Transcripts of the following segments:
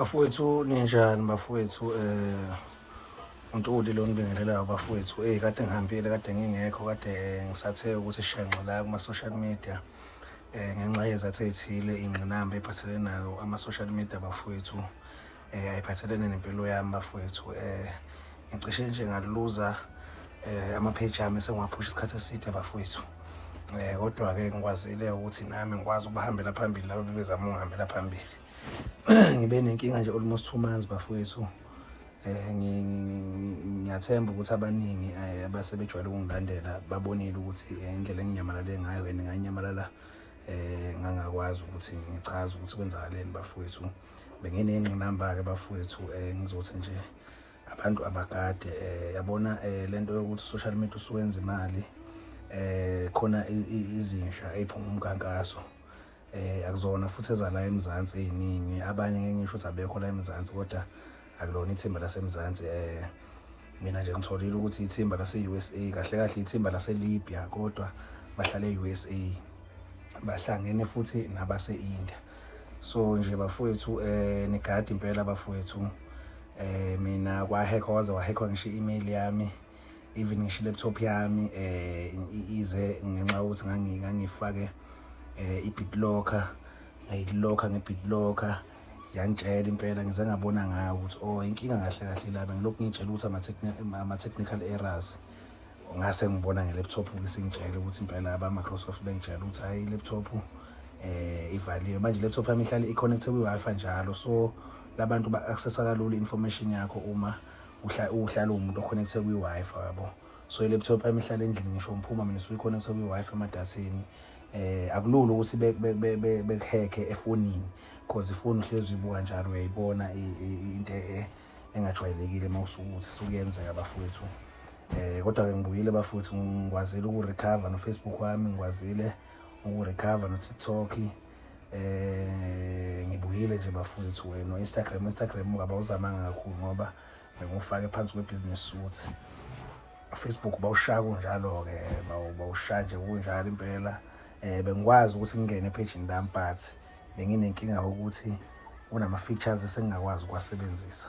Bafowethu, ninjani bafowethu? UNtuli lo nibingelelayo bafowethu. Kade ngihambile, kade ngingekho, kade ngisathe ukuthi shenxe la kuma social media ngenxa yezathu ey'thile, ingqinamba ephathelene nayo ama-social media bafowethu, ayiphathelene nempilo yami bafowethu. Ngicishe nje ngaluza ama-page ami esengiwaphusha isikhathi eside bafowethu. Kodwa-ke ngikwazile ukuthi nami ngikwazi ukubahambela phambili laba bebezama ukungihambela phambili. Ngibe nenkinga nje almost 2 months bafowethu. Ngiyathemba ukuthi abaningi abasebejwayele ukungilandela babonile ukuthi indlela enginyamalale ngayo and nganyamalala ngangakwazi ukuthi ngichaze ukuthi kwenzakaleni bafowethu. Benginengqinamba-ke bafowethu. Ngizothi nje abantu abagade, yabona, lento yokuthi social media usuwenza imali, khona izinsha eziphuma umkhankaso, akuzona futhi ezala eMzansi eziningi. Abanye ngeke ngisho ukuthi abekho la eMzansi, kodwa akulona ithimba laseMzansi. Mina nje ngitholile ukuthi ithimba lase-USA, kahle kahle ithimba lase-Libya, kodwa bahlale e-USA, bahlangene futhi nabase-India. So nje bafowethu, nigadi impela bafowethu. Mina kwahackwa, waze wahackwa ngisho i-email yami, even ngisho i-laptop yami, ize ngenxa yokuthi ngangifake i-BitLocker, ngayilokha nge-BitLocker, yangitshela impela. Ngize ngabona ngayo ukuthi, oh, inkinga kahle kahle la, bengilokhu ngiyitshela ukuthi ama-technical errors, ngase ngibona nge-laptop isingitshela ukuthi impela aba-Microsoft bengitshela ukuthi hayi, i-laptop ivaliwe manje. I-laptop yami ihlale i-connecte kwi-Wi-Fi njalo, so labantu ba-accessa kalula i-information yakho uma uhlala uwumuntu oconnecte kwi-Wi-Fi, yabo. So i-laptop yami ihlala endlini, ngisho ngiphuma mina usuke i-connecte kwi-Wi-Fi emadatheni. Akulula ukuthi bekuhacke efonini, cause ifoni uhlezi uyibuka njalo, uyayibona into engajwayelekile uma usuke ukuthi sukuyenzeka bafowethu. Kodwa-ke ngibuyile bafowethu, ngikwazile ukurecover no-Facebook wami, ngikwazile ukurecover no-TikTok. Ngibuyile nje bafowethu. No-Instagram, Instagram abawuzamanga kakhulu ngoba bengufake phansi kwe-business suite. Facebook bawushaya kunjalo-ke, bawushaya nje kunjalo impela. Bengikwazi ukuthi ngingene ephejini lami, but benginenkinga yokuthi kunama-features esengingakwazi ukuwasebenzisa.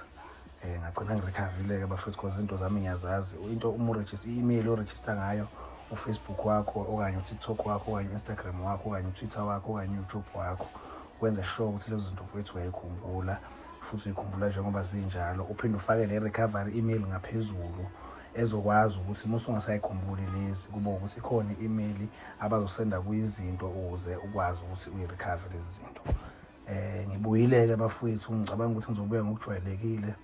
Ngagcina ngirecoverile-ke bafethu, because izinto zami ngiyazazi. Into uma uregister i-email oregister ngayo uFacebook wakho okanye uTikTok wakho okanye u-Instagram wakho okanye uTwitter wakho okanye u-YouTube wakho, wenze sure ukuthi lezo zinto mfowethu uyayikhumbula futhi uyikhumbula njengoba zinjalo. Uphinde ufake le recovery email ngaphezulu ezokwazi ukuthi uma usungasayikhumbuli lezi, kube ukuthi ikhona i-email abazosenda kuyizinto ukuze ukwazi ukuthi uyi-recover lezi zinto. Ngibuyile-ke bafowethu, ngicabanga ukuthi ngizobuya ngokujwayelekile,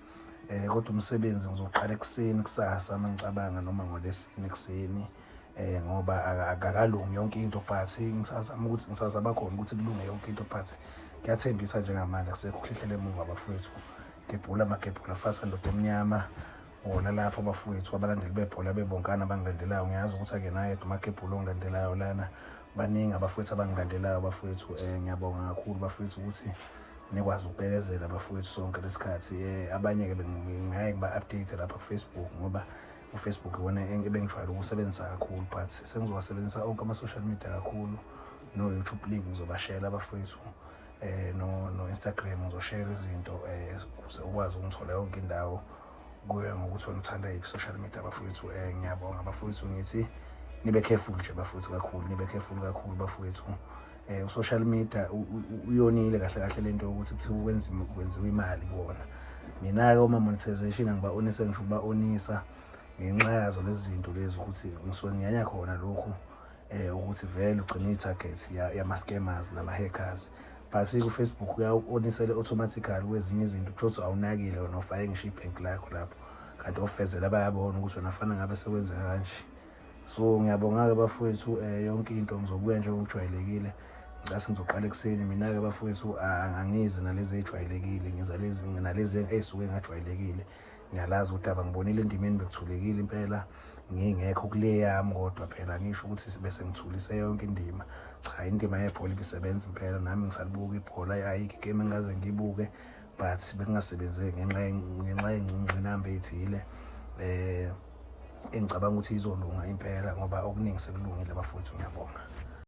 kodwa umsebenzi ngizoqala ekuseni kusasa uma ngicabanga, noma ngolesine ekuseni, ngoba akakalungi yonke into, but ngisazama ukuthi ngisazama khona ukuthi kulunge yonke into, but kuyathembisa njengamanje, akusekho ukuhlehlela emuva bafowethu. Gebhula magebhula, fasa ndoda emnyama, wona lapho bafowethu. Abalandeli bebhola bebonkana abangilandelayo, ngiyazi ukuthi akena yedwa uMagebhula ongilandelayo lana, baningi abafowethu abangilandelayo bafowethu. Ngiyabonga kakhulu bafowethu ukuthi nikwazi ukubekezela bafowethu sonke lesikhathi. Abanye-ke bengingaye ngiba-update lapha ku-Facebook, ngoba uFacebook iwona ebengijwayele ukusebenzisa kakhulu, but sengizowasebenzisa onke ama-social media kakhulu. No-YouTube link ngizobashela abafowethu, no no-Instagram ngizoshare izinto ukuze ukwazi ukungithola yonke indawo, kuye ngokuthi wena uthanda yiphi social media bafowethu. Ngiyabonga bafowethu, ngithi nibe careful nje bafowethu kakhulu, nibe careful kakhulu bafowethu. U-social media uyonile kahle kahle lento yokuthi kuthiwa kwenziwa imali kuwona. Mina-ke uma monetization angiba-onise, ngisho ukuba-onisa ngenxa yazo lezi zinto lezi, ukuthi ngisuke ngiyanya khona lokhu ukuthi vele ugcine uyi-target yama-scammers nama-hackers. But ku-Facebook uya-onisele automatically kwezinye izinto, kusho ukuthi awunakile wena, ufake ngisho ibhenki lakho lapho, kanti ofezela bayabona ukuthi wena fanele ngabe sekwenzeka kanje. So ngiyabonga-ke bafowethu, yonke into ngizobuya nje ngokujwayelekile. Ngicase ngizoqala ekuseni mina-ke bafowethu, angizi nalezi ey'jwayelekile, ngiza lezi nalezi ey'suke ngajwayelekile. Ngiyalazi udaba, ngibonile endimeni bekuthulekile impela ngingekho kule yami, kodwa phela ngisho ukuthi bese ngithulise yonke indima. Cha, indima yebhola ibisebenza impela, nami ngisalibuka ibhola, ayikho igame engaze ngiyibuke, but bekungasebenzeki ngenxa yengqinamba ey'thile engicabanga ukuthi izolunga impela, ngoba okuningi sekulungile bafowethu. Ngiyabonga.